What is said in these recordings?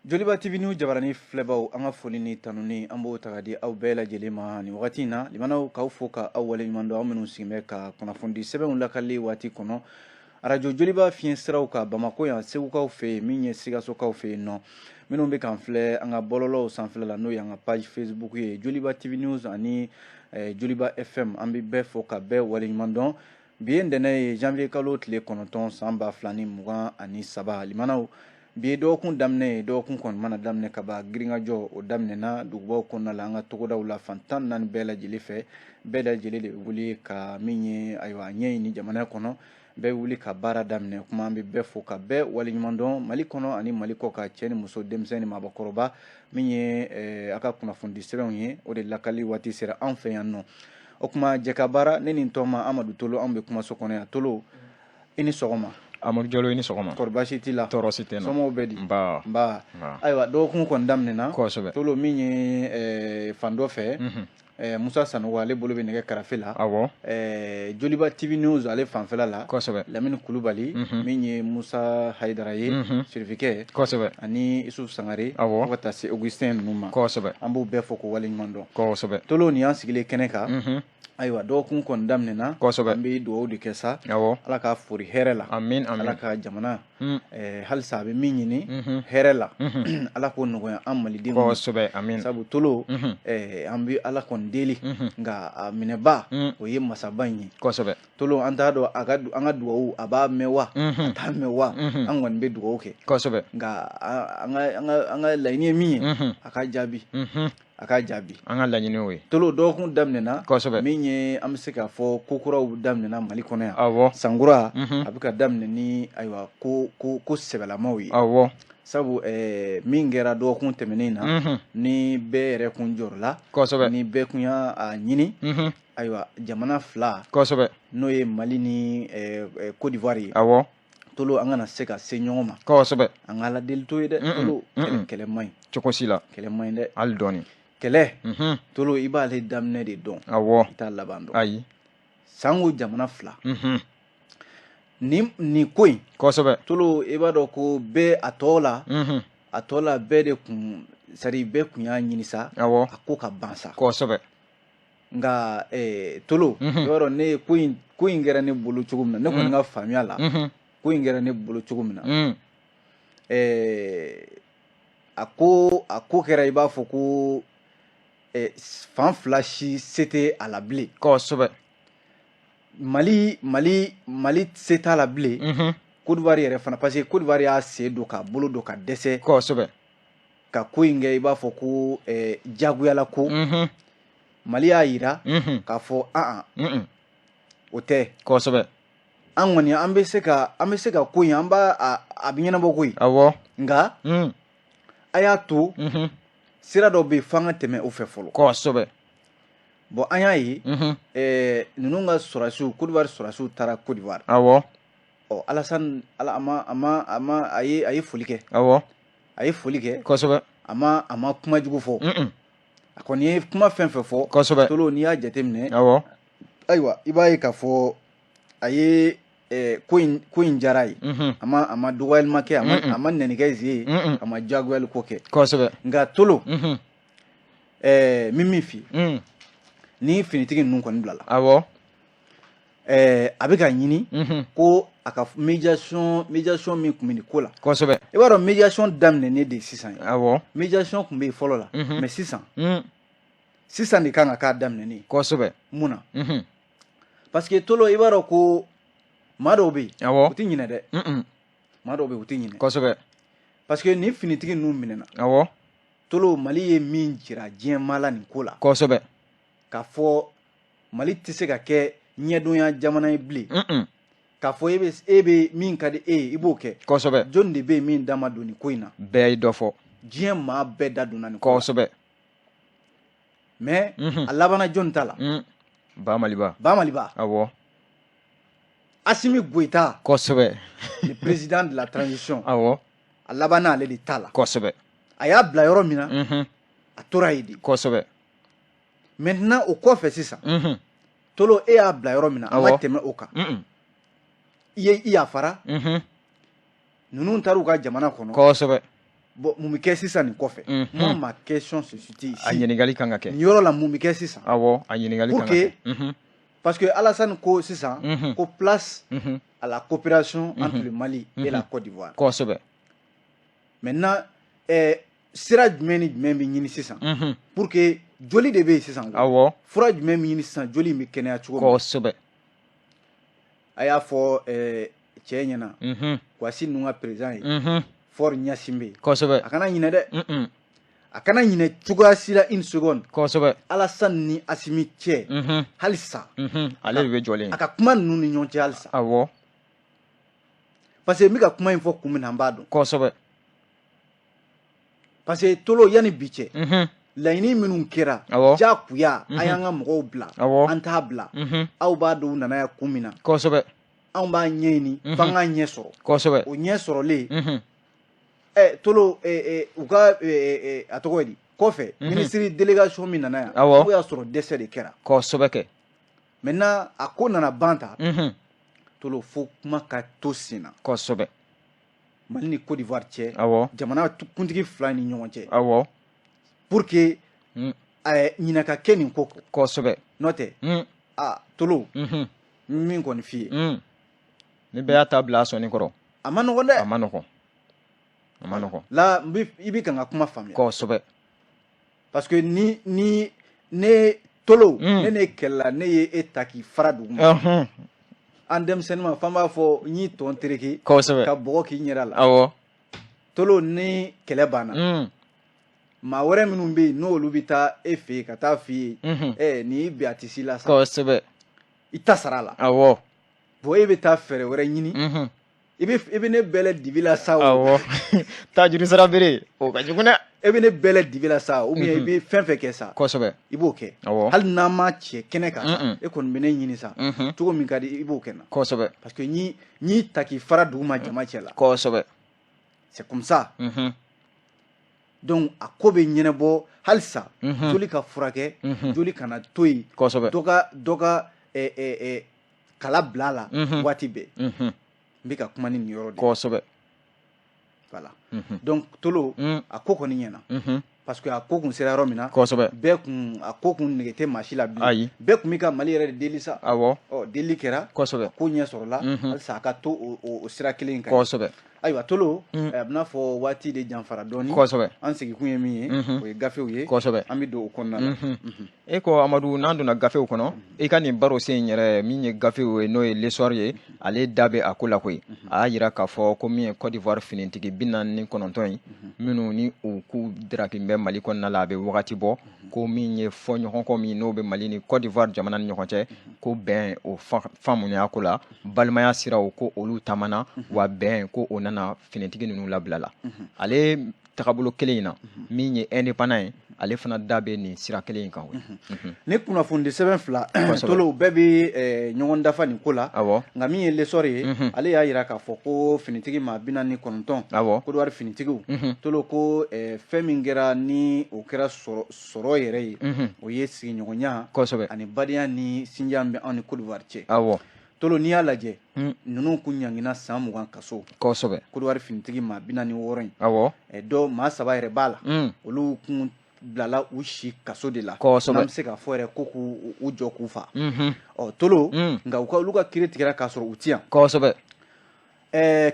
Joliba TV News jabarani filɛbaw, an ka foli ni tanuni, an b'o ta ka di aw bɛɛ lajɛlen ma nin wagati in na. Limanaw, k'aw fo ka aw waleɲuman dɔn, aw minnu sigilen bɛ ka kunnafonidi sɛbɛnw lakali waati kɔnɔ arajo Joliba fiɲɛ siraw kan Bamakɔ yan, Segukaw fɛ yen, min ye Sikasokaw fɛ yen nɔ, minnu bɛ k'an filɛ an ka bɔlɔlɔw sanfɛla la, n'o y'an ka page Facebook ye, Joliba TV News ani Joliba FM, an bɛ bɛɛ fo ka bɛɛ waleɲuman dɔn. Bi ye ntɛnɛn ye, janvier kalo tile 9, san 2023. Limanaw, bi ye dɔgɔkun daminɛ ye. Dɔgɔkun kɔni mana daminɛ ka ban, girinkajɔ o daminɛna dugubaw kɔnɔna la, an ka togodaw la, fan 14 bɛɛ lajɛlen fɛ. Bɛɛ lajɛlen de bɛ wuli ka min ye, ayiwa, ɲɛɲini jamana kɔnɔ, bɛɛ wuli ka baara daminɛ. Kuma, an bɛ bɛɛ fo ka bɛɛ waleɲuman dɔn, Mali kɔnɔ ani Mali kɔ kan, cɛ ni muso, denmisɛn ni maabakɔrɔba. Min ye a ka kunnafonidi sɛbɛnw ye, o de lakali waati sera anw fɛ yan nɔ. O kuma, jɛ baara, ne ni tɔma Amadu Tolo, anw bɛ kumaso kɔnɔ yan. Tolo, i ni sɔgɔma. Amadu Jalo, i ni sɔgɔma. Kɔri baasi t'i la? Tɔɔrɔ si tɛ n na. Somɔgɔw bɛ di? Nba. Nba. Ayiwa, dɔgɔkun kɔni daminɛna. Kosɛbɛ. Tolo, min ye fan dɔ fɛ, Musa Sanogo, ale bolo bɛ nɛgɛ karafe la. Joliba TV News, ale fanfɛla la. Lamini Kulubali, min ye Musa Hayidara ye, sirifikɛ. Ani Isuf Sangare. Fo ka taa se Augustin ninnu ma. An b'u bɛɛ fo k'u waleɲuman dɔn. Tolo, nin y'an sigilen kɛnɛ kan. Ayiwa, dɔgɔkun kɔni daminɛna. An bɛ dugawu de kɛ sa. Ala k'a fori hɛrɛ la. Amin, amin. Ala ka jamana halisa a bɛ min ɲini hɛrɛ la, Ala k'o nɔgɔya an malidenw. Amin. Sabu Tolo, an bɛ Ala kɔni deli, nka a minɛba o ye masaba in ye. Tolo, an t'a dɔn a ka an ka dugawu, a b'a mɛn wa, a t'a mɛn wa. An kɔni bɛ dugawu kɛ. Nka an ka laɲini ye min ye, a ka jaabi, a ka jaabi. An ka laɲini o ye. Tolo, dɔgɔkun daminɛna. Min ye, an bɛ se k'a fɔ ko kuraw daminɛna Mali kɔnɔ yan. Sankura a bɛ ka daminɛ ni, ayiwa, ko sɛbɛlamaw ye. Sabu min kɛra dɔgɔkun tɛmɛnen na, ni bɛɛ yɛrɛ kun jɔrɔla, ni bɛɛ kun y'a ɲini, ayiwa, jamana fila, n'o ye Mali ni Côte d'Ivoire ye. Tolo, an kana se ka se ɲɔgɔn ma. An ka Ala deli to ye dɛ, Tolo. Kɛlɛ man ɲi. Cogo si la. Kɛlɛ man ɲi dɛ. Hali dɔɔni. Kɛlɛ, Tolo, i b'ale daminɛ de dɔn. I t'a laban dɔn. Ayi. Sango jamana fila nin ko in. Tolo, i b'a dɔn ko bɛɛ a tɔ la, a tɔ la, bɛɛ de kun, c'est à dire bɛɛ kun y'a ɲini sa a ko ka ban sa. Nka Tolo, i b'a dɔn, ne ye ko in kɛra ne bolo cogo min na, ne kɔni ka faamuya la, ko in kɛra ne bolo cogo min na, a ko kɛra i b'a fɔ ko fan fila si se tɛ a la bilen. Mali se t'a la bilen. Côte d'Ivoire yɛrɛ fana, parce que Côte d'Ivoire y'a sen don k'a bolo don ka dɛsɛ ka ko in kɛ i b'a fɔ ko jagoyala ko. Mali y'a yira k'a fɔ an o tɛ. An kɔni, an bɛ se ka ko in, an b'a a bɛ ɲɛnabɔ koyi. Nka a y'a to sira dɔ bɛ yen f'an ka tɛmɛ o fɛ fɔlɔ. Bon, an y'a ye ninnu ka sɔrɔdasiw, Côte d'Ivoire sɔrɔdasiw taara Côte d'Ivoire. Ɔ, Alassane, ala, a ma a ye foli kɛ. A ye foli kɛ. A ma kuma jugu fɔ. A kɔni ye kuma fɛn fɛn fɔ. Tolo, n'i y'a jateminɛ, ayiwa, i b'a ye k'a fɔ a ye ko in diyara ye. A ma dɔgɔyali ma kɛ, a ma nɛni kɛ ze ye, a ma diyagoyali ko kɛ. Nka Tolo, min f'i ye, ni finitigi ninnu kɔni bilala, a bɛ ka ɲini ko a ka médiation min tun bɛ nin ko la. I b'a dɔn, médiation daminɛnen de sisan ye. Médiation tun bɛ yen fɔlɔ la, mais sisan, sisan de kan ka k'a daminɛnen. Mun na? Parce que Tolo, i b'a dɔn ko maa dɔw bɛ yen, u tɛ ɲinɛ dɛ. Maa dɔw bɛ yen, u tɛ ɲinɛ. Parce que ni finitigi ninnu minɛna, Tolo, Mali ye min jira diɲɛ maa la nin ko la, k'a fɔ Mali tɛ se ka kɛ ɲɛdonya jamana ye bilen, k'a fɔ e bɛ min ka di e ye, i b'o kɛ. Jɔnni de bɛ yen min da ma don nin ko in na? Bɛɛ ye dɔ fɔ. Diɲɛ maa bɛɛ da donna nin ko la. Mais a labanna jɔnni ta la? Ba Maliba. Ba Maliba. Assimi Goïta, le président de la transition, a labanna ale de ta la. A y'a bila yɔrɔ min na, a tora yen de. Maintenant, o kɔfɛ sisan, Tolo, e y'a bila yɔrɔ min na, a ma tɛmɛ o kan. I ye i yafara, ninnu taara u ka jamana kɔnɔ. Bon, mun bɛ kɛ sisan nin kɔfɛ? Moi, ma question se situe ici. A ɲininkali kan ka kɛ. Nin yɔrɔ la, mun bɛ kɛ sisan? Awɔ, a ɲininkali kan ka kɛ. Parce que Alassane ko sisan ko place à la coopération entre le Mali et la Côte d'Ivoire. Maintenant, sira jumɛn ni jumɛn bɛ ɲini sisan pour que joli de bɛ yen sisan? Fura jumɛn bɛ ɲini sisan, joli in bɛ kɛnɛya cogo min? A y'a fɔ cɛ ɲɛna, Kwasi ninnu ka président ye Faure Gnassingbé. A kana ɲinɛ dɛ, a kana ɲinɛ cogoya si la une seconde. Alassane ni Assimi cɛ halisa. Ale de bɛ jɔlen. A ka kuma ninnu ni ɲɔgɔn cɛ halisa. Parce que n bɛ ka kuma in fɔ kun min na, an b'a dɔn. Parce que Tolo, yanni bi cɛ, laɲini minnu kɛra, diyagoya a y'an ka mɔgɔw bila, an t'a bila. Aw b'a dɔn u nana yan kun min na. Anw b'a ɲɛɲini f'an k'a ɲɛ sɔrɔ. O ɲɛ sɔrɔlen, Tolo, u ka a tɔgɔ ye di, kɔfɛ ministre délégation min nana yan, o y'a sɔrɔ dɛsɛ de kɛra. Kosɛbɛ kɛ. Maintenant, a ko nana ban ta, Tolo, fo kuma ka to sen na. Mali ni Côte d'Ivoire cɛ, jamana kuntigi fila ni ɲɔgɔn cɛ, pour que ɲinɛ ka kɛ nin ko kɔ. N'o tɛ, a Tolo, min kɔni f'i ye, ni bɛɛ y'a ta bila a sɔnni kɔrɔ. A ma nɔgɔn dɛ. A ma nɔgɔn, a ma nɔgɔn. La, i bɛ kan ka kuma faamuya. Parce que ni ne Tolo, ne kɛlɛla, ne ye e ta k'i fara duguma, an denmisɛnnin ma f'an b'a fɔ n y'i tɔn tereke ka bɔgɔ k'i ɲɛda la. Tolo, ni kɛlɛ banna, maa wɛrɛ minnu bɛ yen, n'olu bɛ taa e fɛ yen ka taa f'i ye, nin y'i bin a tisi la sa. I ta sara la. Bon, e bɛ taa fɛɛrɛ wɛrɛ ɲini, i bɛ ne bɛlɛ dibi la sa o. Awɔ, taa juru sara bere, o ka jugu dɛ. E bɛ ne bɛlɛ dibi la sa, ou bien i bɛ fɛn fɛn kɛ sa. I b'o kɛ. Hali n'an ma cɛ kɛnɛ kan sa, e kɔni bɛ ne ɲini sa, cogo min ka di, i b'o kɛ n na. Parce que n y'i ta k'i fara duguma jama cɛ la. C'est comme ça. Donc a ko bɛ ɲɛnabɔ halisa, joli ka furakɛ, joli kana to yen. Dɔ ka kala bila a la waati bɛɛ. N bɛ ka kuma ni nin yɔrɔ de ye. Voilà. Donc Tolo, a ko kɔni ɲɛna, parce que a ko kun sera yɔrɔ min na, bɛɛ kun a ko kun nege tɛ maa si la bilen. Bɛɛ kun bɛ ka Mali yɛrɛ de deli sa. Ɔ, deli kɛra. Ko ɲɛ sɔrɔla, halisa a ka to o sira kelen in kan. Ayiwa Tolo, a bɛna fɔ waati de janfara dɔɔni. An sigikun ye min ye, o ye gafew ye. An bɛ don o kɔnɔna la. E ko Amadu, n'an donna gafew kɔnɔ, i ka nin baro sen in yɛrɛ min ye gafew ye, n'o ye L'Essor ye, ale da bɛ a ko la koyi. A y'a yira k'a fɔ ko min ye Côte d'Ivoire finitigi 49 ye, minnu ni u k'u daraki bɛ Mali kɔnɔna la, a bɛ wagati bɔ, ko min ye fɔɲɔgɔnkɔ min n'o bɛ Mali ni Côte d'Ivoire jamana ni ɲɔgɔn cɛ, ko bɛn o faamuya ko la, balimaya siraw ko olu taamana wa, bɛn ko o nana finitigi ninnu labila la. Ale tagabolo kelen in na, min ye Indépendant ye, ale fana da bɛ nin sira kelen in kan. Ni kunnafoni sɛbɛn fila, Tolo, bɛɛ bɛ ɲɔgɔn dafa nin ko la. Nka min ye L'Essor ye, ale y'a jira k'a fɔ ko finitigi maa 49, Côte d'Ivoire finitigiw, Tolo, ko fɛn min kɛra ni o kɛra sɔrɔ yɛrɛ ye, o ye sigiɲɔgɔnya ani badenya ni sinjiya bɛ anw ni Côte d'Ivoire cɛ. Tolo, n'i y'a lajɛ, ninnu kun ɲangina san 20 kaso. Côte d'Ivoire finitigi maa 46 in, dɔ maa saba yɛrɛ b'a la, olu kun bilala u si kaso de la. N'an bɛ se k'a fɔ yɛrɛ ko k'u u jɔ k'u fa. Ɔ Tolo, nka u ka olu ka kiiri tigɛra k'a sɔrɔ u ti yan.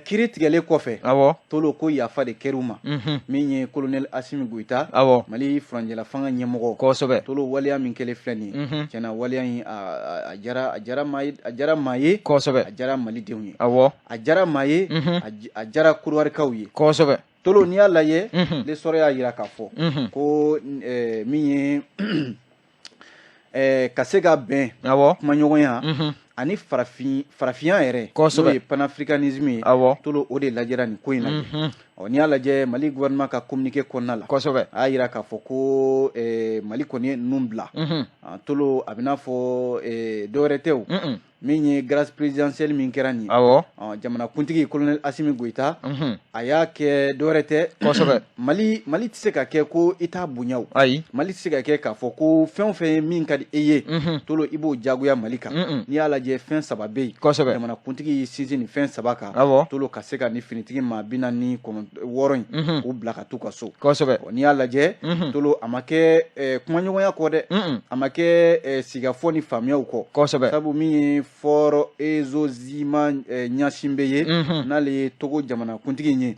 Kiiri tigɛlen kɔfɛ, Tolo, ko yafa de kɛr'u ma. Min ye colonel Assimi Goïta, Mali furancɛla fanga ɲɛmɔgɔ, Tolo, waleya min kɛlen filɛ nin ye, tiɲɛna, waleya in a diyara, a diyara maa ye, a diyara maa ye, a diyara malidenw ye, a diyara maa ye, a diyara Kodowari ye. Tolo, n'i y'a lajɛ, L'Essor y'a jira k'a fɔ ko min ye ka se ka bɛn, kumaɲɔgɔnya ani farafinya yɛrɛ, n'o ye panafricanisme ye, Tolo, o de lajɛra nin ko in na. Ɔ, n'i y'a lajɛ, Mali gouvernement ka communiqué kɔnɔna la, a y'a jira k'a fɔ ko Mali kɔni ye ninnu bila. Tolo, a bɛ n'a fɔ dɔwɛrɛ tɛ o. Min ye grâce présidentielle min kɛra nin ye, jamanakuntigi colonel Asimi Goyita, a y'a kɛ dɔwɛrɛ tɛ. Mali tɛ se ka kɛ ko i t'a bonya o. Ayi. Mali tɛ se ka kɛ k'a fɔ ko fɛn o fɛn ye min ka di e ye, Tolo, i b'o jagoya Mali kan. N'i y'a lajɛ, fɛn saba bɛ yen. Jamanakuntigi y'i sinsin nin fɛn saba kan. Tolo, ka se ka nin finitigi maa 46 in, k'u bila ka t'u ka so. N'i y'a lajɛ, Tolo, a ma kɛ kumaɲɔgɔnya kɔ dɛ, a ma kɛ sigikafɔ ni faamuyaw kɔ. Sabu min ye Faure Essozimna Gnassingbé ye, n'ale ye Togo jamanakuntigi ye.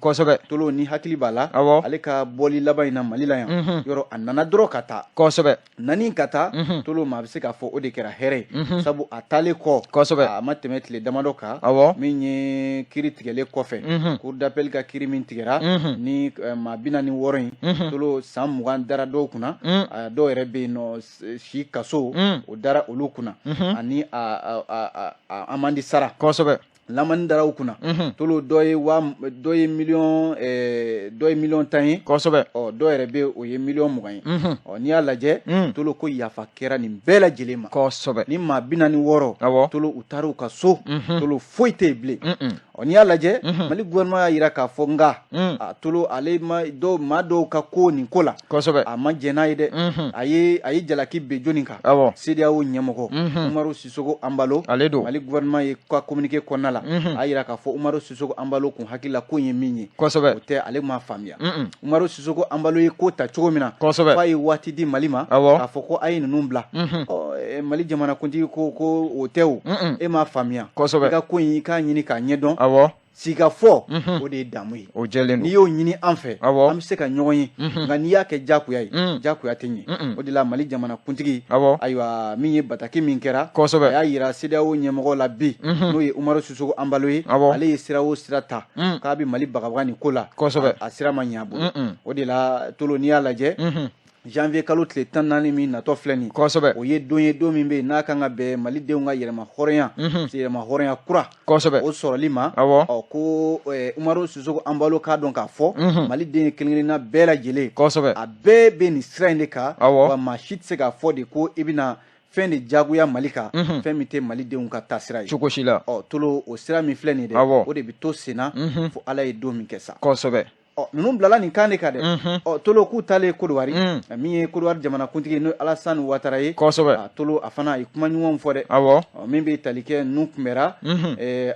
Tolo, ni hakili b'a la, ale ka bɔli laban in na Mali la yan, yɔrɔ a nana dɔrɔn ka taa. Nani ka taa, Tolo, maa bɛ se k'a fɔ o de kɛra hɛrɛ ye, sabu a taalen kɔ, a ma tɛmɛ tile damadɔ kan, min ye kiri tigɛlen kɔfɛ, cour d'appel ka kiri min tigɛra ni maa 46 in, Tolo, san 20 dara dɔw kunna, dɔw yɛrɛ bɛ yen nɔ, si kaso o dara olu kunna, ani a amandi sara. Lamani dara u kunna. Tolo, dɔ ye wa dɔ ye miliyɔn dɔ ye miliyɔn 10 ye. Ɔ, dɔw yɛrɛ bɛ, o ye miliyɔn 20 ye. Ɔ, n'i y'a lajɛ, Tolo, ko yafa kɛra nin bɛɛ lajɛlen ma. Ni maa 46, Tolo, u taara u ka so. Tolo, foyi tɛ yen bilen. Ɔ, n'i y'a lajɛ, Mali gouvernement y'a jira k'a fɔ, nka a, Tolo, ale ma dɔw, maa dɔw ka ko nin ko la, a ma jɛn n'a ye dɛ. A ye jalaki bin jɔni kan? CEDEAO ɲɛmɔgɔ Umaru Sisoko Anbalo. Ale don. Mali gouvernement ye ka communiqué kɔnɔna la, a yira k'a fɔ Umaru Sisoko Anbalo kun hakili la ko in ye min ye, o tɛ, ale m'a faamuya. Umaru Sisoko Anbalo ye ko ta cogo min na, f'a ye waati di Mali ma k'a fɔ ko a ye ninnu bila. Ɔ, Mali jamanakuntigi ko ko o tɛ, o e m'a faamuya. I ka ko in, i k'a ɲini k'a ɲɛdɔn. Sigikafɔ, o de ye damu ye. O jɛlen don. N'i y'o ɲini an fɛ, an bɛ se ka ɲɔgɔn ye, nka n'i y'a kɛ jagoya ye, jagoya tɛ ɲɛ. O de la, Mali jamanakuntigi, ayiwa, min ye bataki min kɛra, a y'a yira CEDEAO ɲɛmɔgɔ la bi, n'o ye Umaru Sisoko Anbalo ye, ale ye sira o sira ta k'a bɛ Mali bagabaga nin ko la, a sira ma ɲɛ a bolo. O de la, Tolo, n'i y'a lajɛ, janvier kalo tile 14 min natɔ filɛ nin, o ye don ye, don min bɛ yen n'a kan ka bɛn malidenw ka yɛrɛma hɔrɔnya, yɛrɛma hɔrɔnya kura, o sɔrɔli ma. Ɔ, ko Umaru Sisoko Anbalo k'a dɔn k'a fɔ maliden kelen kelenna bɛɛ lajɛlen, a bɛɛ bɛ nin sira in de kan. Wa maa si tɛ se k'a fɔ de ko i bɛna fɛn de jagoya Mali kan, fɛn min tɛ malidenw ka taasira ye. Cogo si la. Ɔ, Tolo, o sira min filɛ nin ye dɛ, o de bɛ to senna fo Ala ye don min kɛ sa. Ɔ, ninnu bilala nin kan de kan dɛ. Ɔ, Tolo, k'u taalen Kodowari, min ye Kodowari jamanakuntigi, n'o ye Alasani Watara ye. Tolo, a fana a ye kuma ɲumanw fɔ dɛ. Ɔ, min bɛ tali kɛ ninnu kunbɛra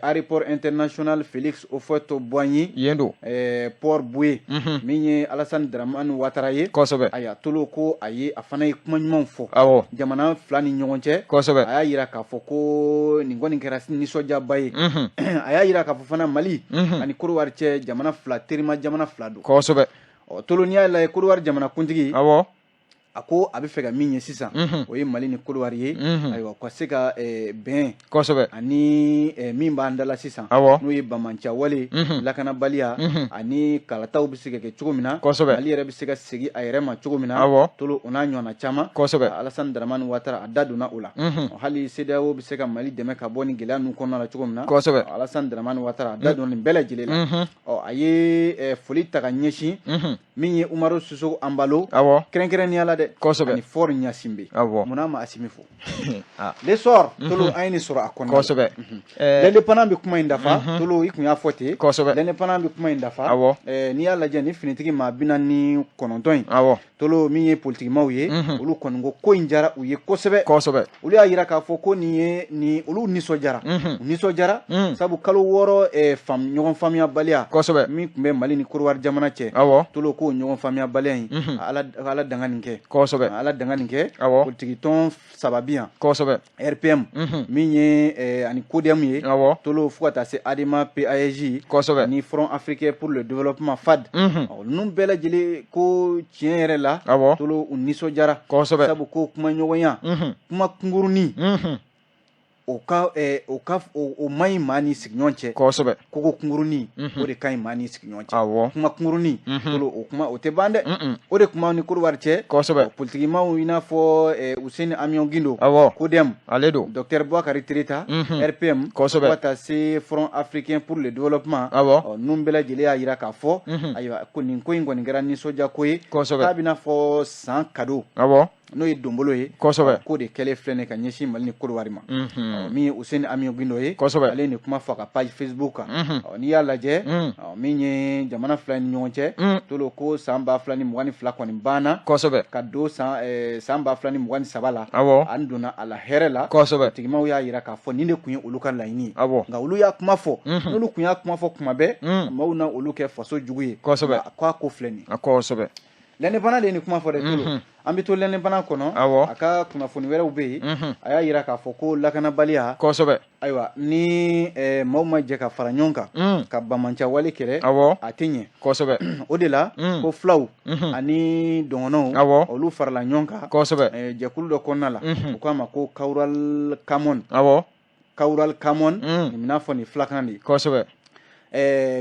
aéroport international Félix Houphouët-Boigny, yen don, Port Boué, min ye Alasani Dramani Watara ye. Ayiwa, Tolo, ko a ye, a fana ye kuma ɲumanw fɔ jamana fila ni ɲɔgɔn cɛ. A y'a yira k'a fɔ ko nin kɔni kɛra nisɔndiyaba ye. A y'a yira k'a fɔ fana, Mali ani Kodowari cɛ, jamana fila, terima jamana fila don. Ɔ, Tolo, n'i y'a lajɛ, Kodowari jamanakuntigi, a ko a bɛ fɛ ka min ye sisan, o ye Mali ni Kodowari ye, ayiwa, ka se ka bɛn ani min b'an da la sisan, n'o ye banbaanciya wale, lakanabaliya, ani kalataw bɛ se ka kɛ cogo min na, Mali yɛrɛ bɛ se ka segin a yɛrɛ ma cogo min na. Tolo, o n'a ɲɔgɔnna caman, Alasani Dramani Watara a da donna o la. Hali CEDEAO bɛ se ka Mali dɛmɛ ka bɔ nin gɛlɛya ninnu kɔnɔna la cogo min na, Alasani Dramani Watara a da donna nin bɛɛ lajɛlen la. Ɔ, a ye foli ta ka ɲɛsin min ye Umaru Sisoko Anbalo, kɛrɛnkɛrɛnnenya la dɛ, ani Faure Gnassingbé. Munna ma Asimi fo? L'essor, Tolo, an ye nin sɔrɔ a kɔnɔna la. L'Indépendant bɛ kuma in dafa. Tolo, i kun y'a fɔ ten. L'Indépendant bɛ kuma in dafa. N'i y'a lajɛ, ni finitigi maa 49 in, Tolo, min ye politikimaw ye, olu kɔni ko ko in diyara u ye kosɛbɛ. Olu y'a yira k'a fɔ ko nin ye nin, olu nisɔndiyara, u nisɔndiyara, sabu kalo 6 ɲɔgɔn faamuyabaliya min tun bɛ Mali ni Korowari jamana cɛ, Tolo, k'o ɲɔgɔn faamuyabaliya in, Ala danga nin kɛ. Ala danga nin kɛ. Politiki tɔn saba bi yan. RPM, min ye ani CODEM ye, Tolo, fo ka taa se ADEMA PASJ ani Front africain pour le développement, FAD, ninnu bɛɛ lajɛlen ko tiɲɛ yɛrɛ la, Tolo, u nisɔndiyara, sabu ko kumaɲɔgɔnya, kuma kunkurunin, o ka o ka o man ɲi maa ni sigiɲɔgɔn cɛ. Kogo kunkurunin, o de ka ɲi maa ni sigiɲɔgɔn cɛ. Kuma kunkurunin, Tolo, o kuma o tɛ ban dɛ. O de kuma ni Korowari cɛ. Politikimaw, i n'a fɔ Useni Amiɔn Gindo, CODEM, ale don, docteur Boubacar Tereta, RPM, fo ka taa se Front africain pour le développement, ninnu bɛɛ lajɛlen y'a jira k'a fɔ, ayiwa, ko nin ko in kɔni kɛra nisɔndiya ko ye. K'a bɛna fɔ san cadeau, n'o ye donbolo ye, k'o de kɛlen filɛ nin ye ka ɲɛsin Mali ni Korowari ma. Min ye Useni Amiɔn Gindo ye, ale ye nin kuma fɔ a ka page Facebook kan. N'i y'a lajɛ, min ye jamana fila ni ɲɔgɔn cɛ, Tolo, ko san 2022 kɔni banna, ka don san 2023 la, an donna a la hɛrɛ la. Tigimaw y'a jira k'a fɔ nin de tun ye olu ka laɲini ye. Nka olu y'a kuma fɔ, n'olu tun y'a kuma fɔ kuma bɛɛ, maaw na olu kɛ faso jugu ye. A ko a ko filɛ nin. L'Indépendant de ye nin kuma fɔ dɛ, Tolo. An bɛ to L'Indépendant kɔnɔ. A ka kunnafoni wɛrɛw bɛ yen. A y'a jira k'a fɔ ko lakanabaliya, ayiwa, ni maaw ma jɛ ka fara ɲɔgɔn kan ka banbaanciya wale kɛlɛ, a tɛ ɲɛ. O de la ko fulaw ani dɔgɔnɔw, olu farala ɲɔgɔn kan jɛkulu dɔ kɔnɔna la, u k'a ma ko Kawural Kamɔn. Kawural Kamɔn, nin bɛna fɔ nin filakan de ye.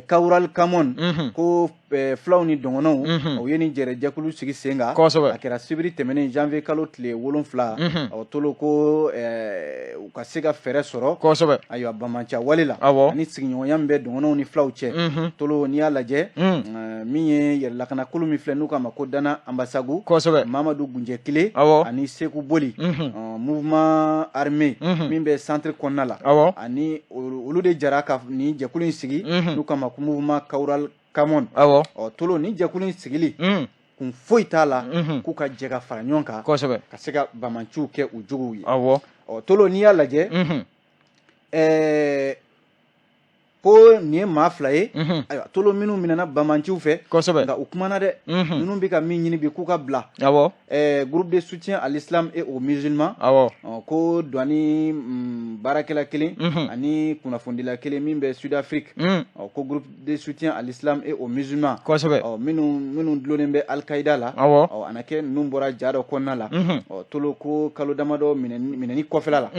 Kawural Kamɔn, ko fulaw ni dɔgɔnɔw, u ye nin jɛrɛjɛkulu sigi sen kan. A kɛra sibiri tɛmɛnen, janvier kalo tile 7. Tolo, ko u ka se ka fɛɛrɛ sɔrɔ, ayiwa, banbaanciya wale la ani sigiɲɔgɔnya min bɛ dɔgɔnɔw ni fulaw cɛ. Tolo, n'i y'a lajɛ, min ye yɛrɛlakanakulu min filɛ, n'u k'a ma ko Dana Ambasagu, Mamadu Gunjɛ Kile ani Seku Boli, mouvement armé min bɛ centre kɔnɔna la, ani olu de jara ka nin jɛkulu in sigi, n'u k'a ma ko mouvement Kawural Kamɔn. Ɔ, Tolo, nin jɛkulu in sigili kun foyi t'a la k'u ka jɛ ka fara ɲɔgɔn kan ka se ka banbaanciw kɛ u juguw ye. Ɔ, Tolo, n'i y'a lajɛ, ko nin ye maa fila ye, ayiwa, Tolo, minnu minɛna banbaanciw fɛ. Nka u kumana dɛ. Ninnu bɛ ka min ɲini bi, k'u ka bila groupe de soutien à l'islam et aux musulmans, ko douane baarakɛla kelen ani kunnafonidila kelen min bɛ Sud-Afrique, ko groupe de soutien à l'islam et aux musulmans, minnu dulonnen bɛ Al-Qaïda la. A na kɛ ninnu bɔra ja dɔ kɔnɔna la. Tolo, ko kalo damadɔ minɛni kɔfɛla la,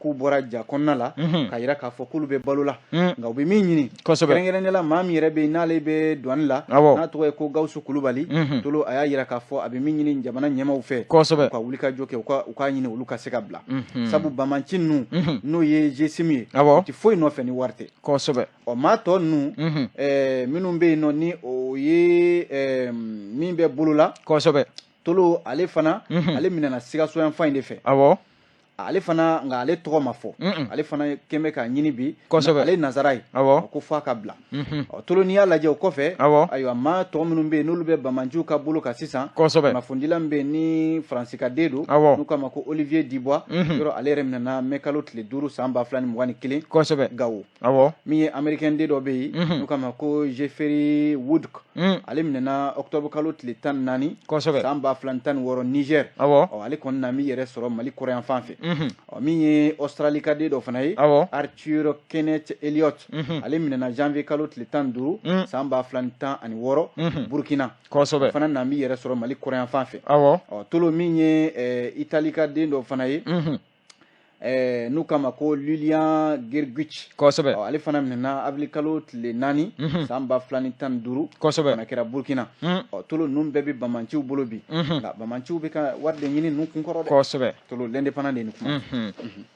k'u bɔra ja kɔnɔna la k'a yira k'a fɔ k'olu bɛ balo la. Nka u bɛ min ɲini, kɛrɛnkɛrɛnnenya la, maa min yɛrɛ bɛ yen n'ale bɛ douane la, n'a tɔgɔ ye ko Gawusu Kulubali, Tolo, a y'a yira k'a fɔ a bɛ min ɲini jamana ɲɛmaaw fɛ, u ka wuli ka jɔ kɛ, u k'a ɲini olu ka se ka bila, sabu banbaanci ninnu, n'o ye GSIM ye, u tɛ foyi nɔfɛ ni wari tɛ. Ɔ, maa tɔ ninnu, minnu bɛ yen nɔ, ni o ye min bɛ bolo la, Tolo, ale fana, ale minɛna Sikaso yanfan in de fɛ. Ale fana, nka ale tɔgɔ ma fɔ. Ale fana kɛn bɛ k'a ɲini bi. Ale ye nazara ye. Ko f'a ka bila. Ɔ, Tolo, n'i y'a lajɛ o kɔfɛ, ayiwa, maa tɔ minnu bɛ yen n'olu bɛ banbaanciw ka bolo kan sisan, kunnafonidila min bɛ yen ni Faransi ka den don, n'u k'a ma ko Olivier Dubois, yɔrɔ ale yɛrɛ minɛna mɛ kalo tile 5 san 2021, Gawo. Min ye américain den dɔ bɛ yen, n'u k'a ma ko Jeffrey Woodke, ale minɛna octobre kalo tile 14 san 2016 Niger. Ɔ, ale kɔni na min yɛrɛ sɔrɔ Mali kɔrɔyanfan fɛ. Ɔ, min ye Australie ka den dɔ fana ye, Arthur Kenneth Elliott, ale minɛna janvier kalo tile 15 san 2016 Burkina. Fana na min yɛrɛ sɔrɔ Mali kɔrɔyanfan fɛ. Ɔ, Tolo, min ye Italie ka den dɔ fana ye, n'u k'a ma ko Lilian Gerguich, ale fana minɛna avril kalo tile 4 san 2015, fana kɛra Burkina. Ɔ, Tolo, ninnu bɛɛ bɛ banbaanciw bolo bi. Nka banbaanciw bɛ ka wari de ɲini ninnu kunkɔrɔ dɛ. Tolo, L'Indépendant de ye nin kuma.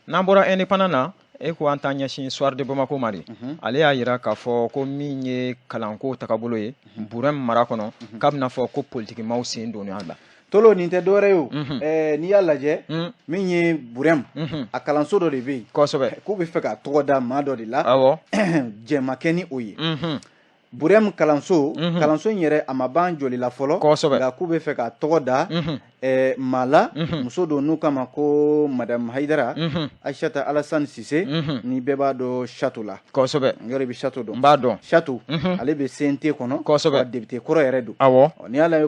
N'an bɔra Indépendant na, e ko an t'an ɲɛsin Soir de Bamako ma de. Ale y'a yira k'a fɔ ko min ye kalanko tagabolo ye Burɛm mara kɔnɔ, k'a bɛna fɔ ko politikimaw sen donna a la. Tolo, nin tɛ dɔwɛrɛ ye o. N'i y'a lajɛ, min ye Burɛm, a kalanso dɔ de bɛ yen k'u bɛ fɛ k'a tɔgɔ da maa dɔ de la. Jɛn ma kɛ ni o ye. Burɛm kalanso, kalanso in yɛrɛ, a ma ban jɔli la fɔlɔ. Nka k'u bɛ fɛ k'a tɔgɔ da maa la, muso don n'u k'a ma ko Madame Hayidara Aïssata Alassane Cissé, ni bɛɛ b'a dɔn Chato la. Yɔrɔ i bɛ Chato dɔn? N b'a dɔn. Chato, ale bɛ CNT kɔnɔ. Wa député kɔrɔ yɛrɛ don. N'i y'a lajɛ,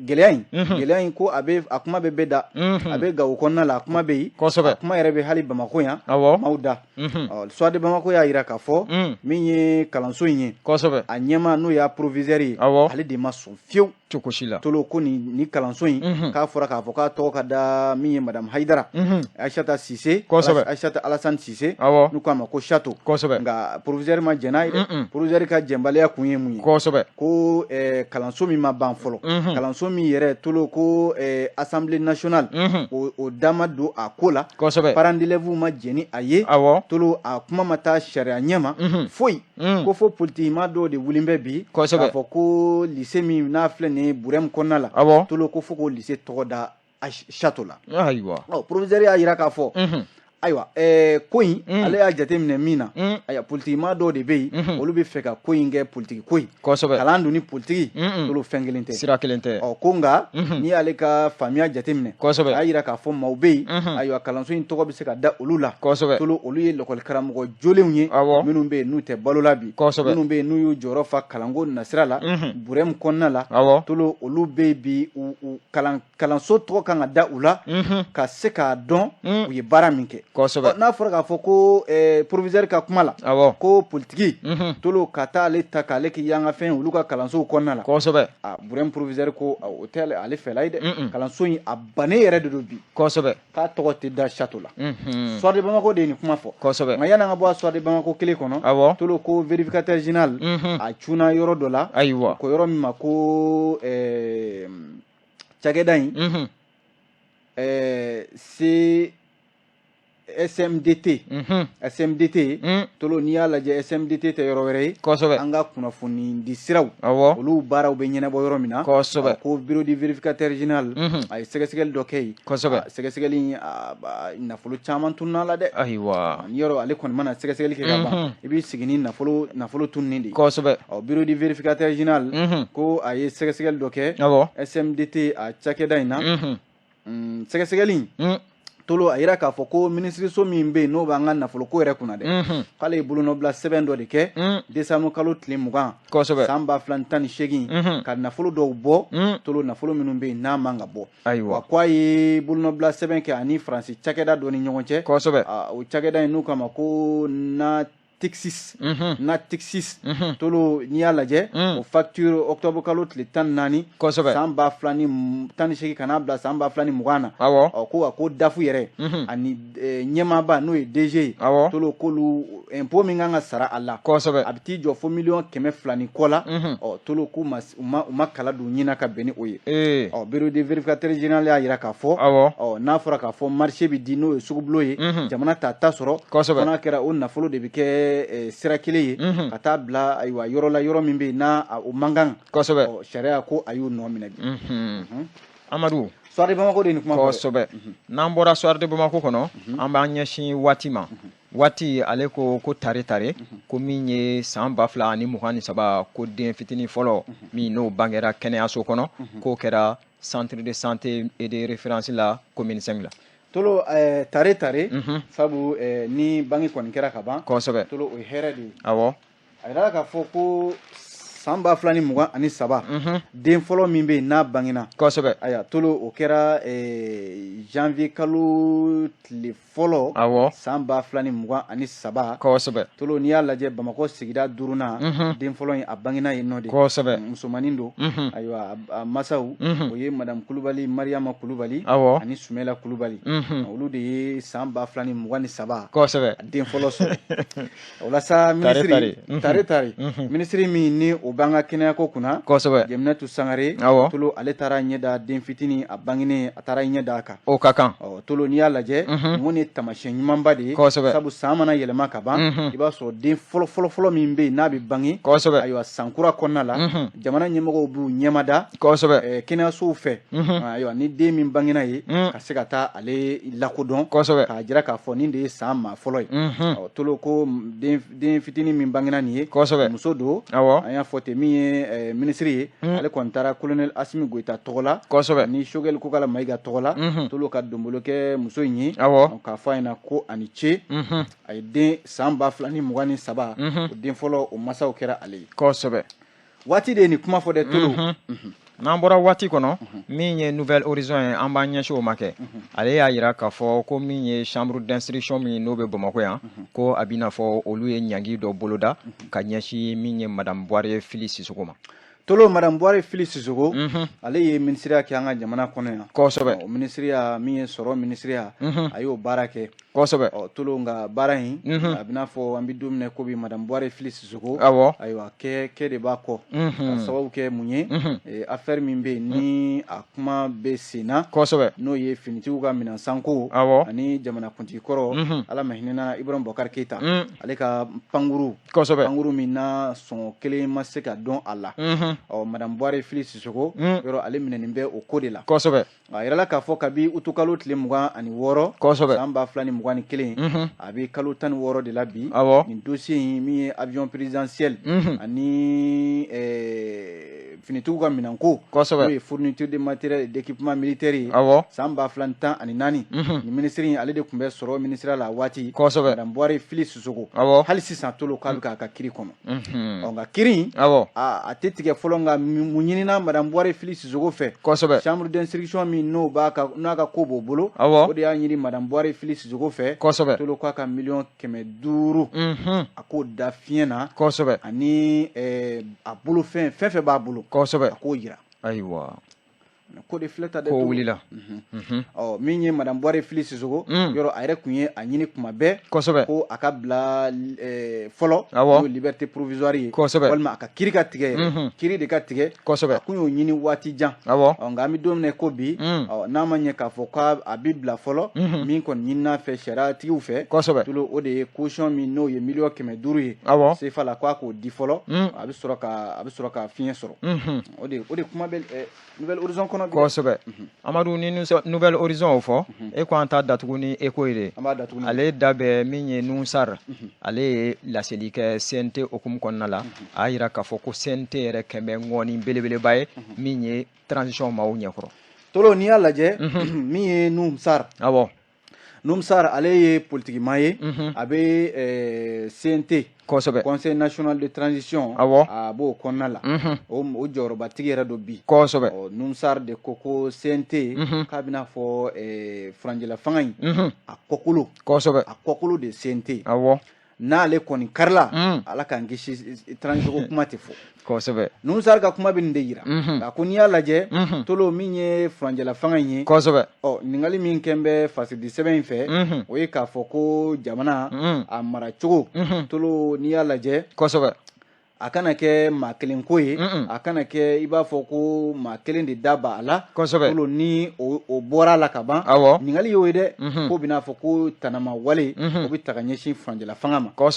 gɛlɛya in ko a bɛ, a kuma bɛ bɛɛ da. A bɛ Gawo kɔnɔna la, a kuma bɛ yen. A kuma yɛrɛ bɛ hali Bamakɔ yan. Maaw da. Soir de Bamako y'a yira k'a fɔ min ye kalanso in ye, a ɲɛmaa, n'o y'a proviseur ye, ale de ma sɔn fiyewu. Cogo si la. Tolo, ko nin kalanso in, k'a fɔra k'a fɔ k'a tɔgɔ ka da min ye Madame Hayidara Aïssata Cissé, Aïssata Alassane Cissé, n'u k'a ma ko Chato. Nka proviseur ma jɛn n'a ye dɛ. Proviseur ka jɛnbaliya kun ye mun ye? Ko kalanso min ma ban fɔlɔ, kalanso min yɛrɛ, Tolo, ko Assemblée nationale o da ma don a ko la, parents d'élèves ma jɛn ni a ye. Tolo, a kuma ma taa sariya ɲɛ ma foyi, ko fo politikima dɔw de wulilen bɛ bi k'a fɔ ko lycée min n'a filɛ nin ye Burɛm kɔnɔna la, Tolo, ko fo k'o lycée tɔgɔ da Chato la. Ayiwa. Ɔ, proviseur y'a yira k'a fɔ Ayiwa, ko in, ale y'a jateminɛ min na, ayiwa, politikimaa dɔw de bɛ yen, olu bɛ fɛ ka ko in kɛ politiki ko ye. Kalan dun ni politiki olu fɛn kelen tɛ. Sira kelen tɛ. Ɔ, ko nka n'i y'ale ka faamuya jateminɛ, a y'a jira k'a fɔ maaw bɛ yen, ayiwa, kalanso in tɔgɔ bɛ se ka da olu la. Tolo, olu ye lakɔli karamɔgɔ jolenw ye, minnu bɛ yen n'u tɛ balo la bi, minnu bɛ yen n'u y'u jɔyɔrɔ fa kalanko nasira la Burɛmu kɔnɔna la. Tolo, olu bɛ yen bi, u kalanso tɔgɔ kan ka da u la ka se k'a dɔn u ye baara min kɛ. N'a fɔra k'a fɔ ko proviseur ka kuma la, ko politiki, Tolo, ka taa ale ta k'ale kɛ yangafɛn olu ka kalansow kɔnɔna la. A Burɛmu proviseur ko o tɛ ale fɛla ye dɛ. Kalanso in, a bannen yɛrɛ de don bi. K'a tɔgɔ tɛ da château la. Soir de Bamako de ye nin kuma fɔ. Nka yan'an ka bɔ Soir de Bamako kelen kɔnɔ, Tolo, ko vérificateur général a cunna yɔrɔ dɔ la. Ko yɔrɔ min ma ko cakɛda in C SMDT. SMDT, Tolo, n'i y'a lajɛ, SMDT tɛ yɔrɔ wɛrɛ ye, an ka kunnafoni di siraw, olu baaraw bɛ ɲɛnabɔ yɔrɔ min na. Ko bureau du vérificateur général, a ye sɛgɛsɛgɛli dɔ kɛ yen. Sɛgɛsɛgɛli, nafolo caman tununa la dɛ. Ni yɔrɔ ale kɔni mana sɛgɛsɛgɛli kɛ ka ban, i b'i sigi ni nafolo tununi de ye. Ɔ, bureau du vérificateur général ko a ye sɛgɛsɛgɛli dɔ kɛ SMDT a cakɛda in na. Sɛgɛsɛgɛli in, Tolo, a yira k'a fɔ ko minisiriso min bɛ yen, n'o b'an ka nafoloko yɛrɛ kunna dɛ, k'ale ye bolonɔbila sɛbɛn dɔ de kɛ décembre kalo tile 20, san 2018, ka nafolo dɔw bɔ. Tolo, nafolo minnu bɛ yen n'a man ka bɔ. Wa ko a ye bolonɔbila sɛbɛn kɛ ani Faransi cakɛda dɔ ni ɲɔgɔn cɛ. O cakɛda in, n'u k'a ma ko Natixis, Natixis. Tolo, n'i y'a lajɛ, o facture octobre kalo tile 14, san 2018 ka n'a bila san 2020 na. Ɔ, ko a ko DAF yɛrɛ ani ɲɛmaaba, n'o ye DG ye, Tolo, k'olu impôt min kan ka sara a la, a bɛ t'i jɔ fo miliyɔn 200 ni kɔ la. Ɔ, Tolo, k'u ma u ma kala don ɲina ka bɛn ni o ye. Ɔ, bureau de vérificateur général y'a jira k'a fɔ, ɔ, n'a fɔra k'a fɔ marché bɛ di, n'o ye sugubulon ye, jamana t'a ta sɔrɔ, fo n'a kɛra o nafolo de bɛ kɛ sira kelen ye ka taa bila, ayiwa, yɔrɔ la, yɔrɔ min bɛ yen n'a o man kan. Ɔ, sariya ko a y'u nɔ minɛ bi. Amadu. Soir de Bamako de ye nin kuma fɔ dɛ. Kosɛbɛ. N'an bɔra Soir de Bamako kɔnɔ, an b'an ɲɛsin waati ma. Waati ale ko ko tare tare ko min ye san 2023, ko den fitinin fɔlɔ min n'o bangera kɛnɛyaso kɔnɔ, k'o kɛra centre de santé et de référence la commune 5 la. Tolo, tare tare, sabu ni bange kɔni kɛra ka ban, Tolo, o ye hɛrɛ de ye. A yirala k'a fɔ ko san 2023, den fɔlɔ min bɛ yen n'a bangena, ayiwa, Tolo, o kɛra janvier kalo tile fɔlɔ, san 2023. Tolo, n'i y'a lajɛ, Bamakɔ sigida duurunan, den fɔlɔ in, a bangena yen nɔ de. Musomanin don. Ayiwa, a masaw, o ye madame Kulubali, Mariama Kulubali, ani Sumela Kulubali. Olu de ye san 2023 den fɔlɔ sɔrɔ. O la sa, minisiri, tare tare, minisiri min ni o b'an ka kɛnɛyako kunna, Jeminatu Sangare, Tolo, ale taara ɲɛ da den fitinin a bangenen, a taara ɲɛ da a kan. O ka kan. Ɔ, Tolo, n'i y'a lajɛ, mun ye taamasiyɛn ɲumanba de ye. Sabu san mana yɛlɛma ka ban, i b'a sɔrɔ den fɔlɔ fɔlɔ fɔlɔ min bɛ yen n'a bɛ bange, ayiwa, san kura kɔnɔna la, jamana ɲɛmɔgɔw b'u ɲɛmada kɛnɛyasow fɛ, ayiwa, ni den min bangena ye, ka se ka taa ale lakodɔn, k'a jira k'a fɔ nin de ye san maa fɔlɔ ye. Ɔ, Tolo, ko den fitinin min bangena nin ye, muso don. An y'a fɔ ten, min ye minisiri ye, ale kɔni taara colonel Asimi Goyita tɔgɔ la ni Choguel Kokala Mayiga tɔgɔ la, Tolo, ka donbolo kɛ muso in ye, k'a fɔ a ɲɛna ko a ni ce, a ye den san 2023, o den fɔlɔ, o masaw kɛra ale ye. Waati de ye nin kuma fɔ dɛ, Tolo. N'an bɔra waati kɔnɔ, min ye Nouvel Horizon ye, an b'an ɲɛsin o ma kɛ. Ale y'a yira k'a fɔ ko min ye chambre d'instruction min n'o bɛ Bamakɔ yan, ko a b'i n'a fɔ olu ye ɲangi dɔ boloda ka ɲɛsin min ye madame Buware Fili Sisoko ma. Tolo, madame Buware Fili Sisoko, ale ye minisiriya kɛ an ka jamana kɔnɔ yan. O minisiriya min ye sɔrɔ minisiriya, a y'o baara kɛ. Ɔ, Tolo, nka baara in, a bɛna fɔ an bɛ don min na ko bi, madame Buware Fili Sisoko, ayiwa, kɛ de b'a kɔ, ka sababu kɛ mun ye? Affaire min bɛ yen ni a kuma bɛ sen na, n'o ye finitigiw ka minɛnsanko ani jamanakuntigi kɔrɔ, Ala ma hinɛna Ibrahim Boubacar Keita, ale ka pankuru, pankuru min n'a sɔngɔ kelen ma se ka dɔn a la. Ɔ, madame Buware Fili Sisoko, yɔrɔ ale minɛnen bɛ o ko de la. A yirala k'a fɔ kabi utukalo tile 26, san ba fila ni 2021, a bɛ kalo 16 de la bi. Nin dossier in min ye avion présidentiel ani finitigiw ka minɛnko, n'o ye fourniture de matériel et d'équipement militaire ye, san 2014, nin ministre in, ale de tun bɛ sɔrɔ ministère la a waati, madame Buware Fili Sisoko. Hali sisan, Tolo, k'a bɛ k'a ka kiri kɔnɔ. Ɔ, nka kiri in, a tɛ tigɛ fɔlɔ, nka mun ɲinina madame Buware Fili Sisoko fɛ? Chambre d'instruction min n'o b'a ka, n'a ka ko b'o bolo, o de y'a ɲini madame Buware Fili Sisoko fɛ, Tolo, k'a ka 500 miliyɔn, a k'o da fiɲɛ na, ani a bolofɛn fɛn fɛn b'a bolo, a k'o yira. Ayiwa. Ko de filɛ ta dɛ. Ko wulila. Ɔ, min ye madame Buware Fili Sisoko, yɔrɔ a yɛrɛ tun ye a ɲini kuma bɛɛ ko a ka bila fɔlɔ, n'o ye liberté provisoire ye, walima a ka kiri ka tigɛ yɛrɛ, kiri de ka tigɛ. A kun y'o ɲini waati jan. Ɔ, nka an bɛ don min na i ko bi, ɔ, n'a ma ɲɛ k'a fɔ k'a bɛ bila fɔlɔ, min kɔni ɲinina fɛ sariyatigiw fɛ, Tolo, o de ye caution min n'o ye 500 miliyɔn ye CFA la, k'a k'o di fɔlɔ, a bɛ sɔrɔ ka fiɲɛ sɔrɔ. O de kuma bɛ Nouvel Horizon kɔnɔ bi. Kosɛbɛ, Amadu. Ni Nouvel Horizon o fɔ, e ko an t'a datugu ni Écho ye de. An b'a datugu. Ale da bɛ min ye, Nouhoum Sarr, ale ye laseli kɛ CNT hukumu kɔnɔna la. A y'a yira k'a fɔ ko CNT yɛrɛ kɛn bɛ ŋɔni belebeleba ye min ye transition maaw ɲɛkɔrɔ. Tolo, n'i y'a lajɛ, min ye Nouhoum Sarr, Nouhoum Sarr, ale ye politikima ye, a bɛ CNT, Conseil national de transition, a b'o kɔnɔna la, o jɔyɔrɔbatigi yɛrɛ don bi. Nouhoum Sarr de ko ko CNT, k'a bɛna fɔ furancɛla fanga in, a kɔkolo, a kɔkolo de CNT. N'ale kɔni karila, Ala k'an kisi, transition ko kuma tɛ fɔ. Nouhoum Sarr ka kuma bɛ nin de yira. A ko n'i y'a lajɛ, Tolo, min ye furancɛla fanga in ye, ɔ, ɲininkali min kɛ bɛ fasidi sɛbɛn in fɛ, o ye k'a fɔ ko jamana a maracogo, Tolo, n'i y'a lajɛ, a kana kɛ maa kelen ko ye, a kana kɛ i b'a fɔ ko maa kelen de da b'a la. Tolo, ni o bɔra a la ka ban, ɲininkali y'o ye dɛ, ko bɛna fɔ ko tanama wale o bɛ ta ka ɲɛsin furancɛla fanga ma, ko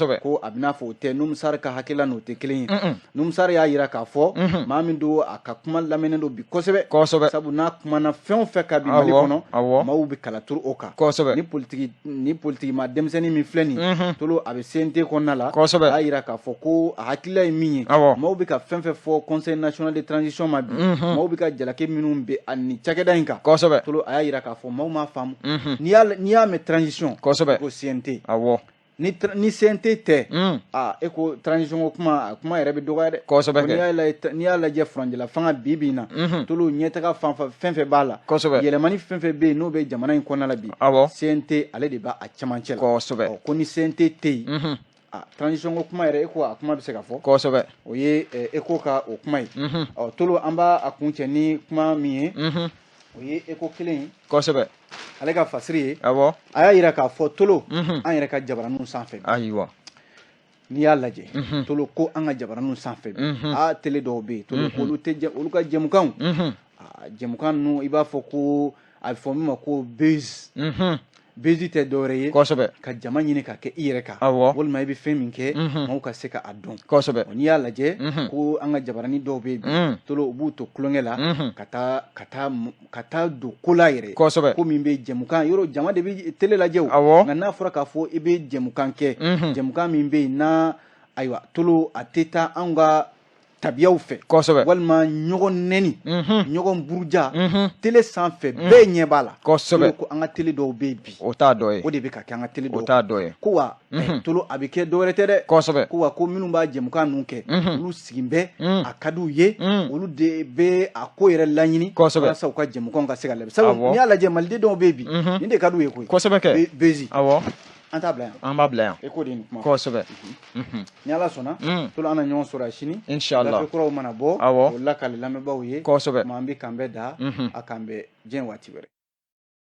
a bɛna fɔ o tɛ. Nouhoum Sarr ka hakilila n'o tɛ kelen ye. Nouhoum Sarr y'a yira k'a fɔ maa min don, a ka kuma lamɛnnen don bi kosɛbɛ, sabu n'a kumana fɛn o fɛn kan bi Mali kɔnɔ, maaw bɛ kala turu o kan. Ni politiki, ni politiki maa denmisɛnnin min filɛ nin ye, Tolo, a bɛ CNT kɔnɔna la, a y'a yira k'a fɔ ko a hakilila ye min ye, maaw bɛ ka fɛn fɛn fɔ Conseil national de transition ma bi, maaw bɛ ka jalaki minnu bɛ a nin cakɛda in kan, Tolo, a y'a yira k'a fɔ maaw m'a faamu. N'i y'a mɛn transition, ko CNT. Ni CNT tɛ, aa, e ko transition ko kuma, a kuma yɛrɛ bɛ dɔgɔya dɛ. N'i y'a lajɛ, furancɛla fanga bi bi in na, Tolo, ɲɛtaga fan fɛn fɛn b'a la, yɛlɛmani fɛn fɛn bɛ yen n'o bɛ jamana in kɔnɔna la bi, CNT ale de b'a a cɛmancɛ la. Ko ni CNT tɛ yen, a transition ko kuma yɛrɛ, e ko a kuma bɛ se ka fɔ? O ye Écho ka o kuma ye. Ɔ, Tolo, an b'a a kun cɛ ni kuma min ye, o ye Écho kelen ye, ale ka fasiri ye. A y'a yira k'a fɔ, Tolo, an yɛrɛ ka jabaraninw sanfɛ, n'i y'a lajɛ, Tolo, ko an ka jabaraninw sanfɛ, a télé dɔw bɛ yen, Tolo, ko olu tɛ olu ka jɛmukanw, jɛmukan ninnu, i b'a fɔ ko a bɛ fɔ min ma ko buzz. Buzz tɛ dɔwɛrɛ ye, ka jama ɲini ka kɛ i yɛrɛ kan, walima i bɛ fɛn min kɛ, maaw ka se ka a dɔn. N'i y'a lajɛ, ko an ka jabaranin dɔw bɛ yen bi, Tolo, u b'u to tulonkɛ la ka taa don ko la yɛrɛ, ko min bɛ jɛmukan yɔrɔ, jama de bɛ télé lajɛ o. Nka n'a fɔra k'a fɔ i bɛ jɛmukan kɛ, jɛmukan min bɛ yen n'a, ayiwa, Tolo, a tɛ taa anw ka tabiyaw fɛ, walima ɲɔgɔn nɛni, ɲɔgɔn buruja télé sanfɛ, bɛɛ ɲɛ b'a la. Ko an ka télé dɔw bɛ yen bi, o t'a dɔ ye. O de bɛ ka kɛ an ka télé dɔw. O t'a dɔ ye. Ko wa, Tolo, a bɛ kɛ dɔwɛrɛ tɛ dɛ. Ko wa, ko minnu b'a jɛmukan ninnu kɛ, olu sigin bɛ, a ka d'u ye, olu de bɛ a ko yɛrɛ laɲini walasa u ka jɛmukanw ka se ka labɛn, sabu n'i y'a lajɛ, maliden dɔw bɛ yen bi, nin de ka d'u ye koyi. Kosɛbɛ kɛ. Buzz. An t'a bila yan. An b'a bila yan. E ko de ye nin kuma. Ni Ala sɔnna, Tolo, an na ɲɔgɔn sɔrɔ a sini. Inshallah. Gafe kuraw mana bɔ, o lakale lamɛnbaaw ye. Ma an bɛ kan bɛɛ da a kan bɛɛ diɲɛ waati wɛrɛ.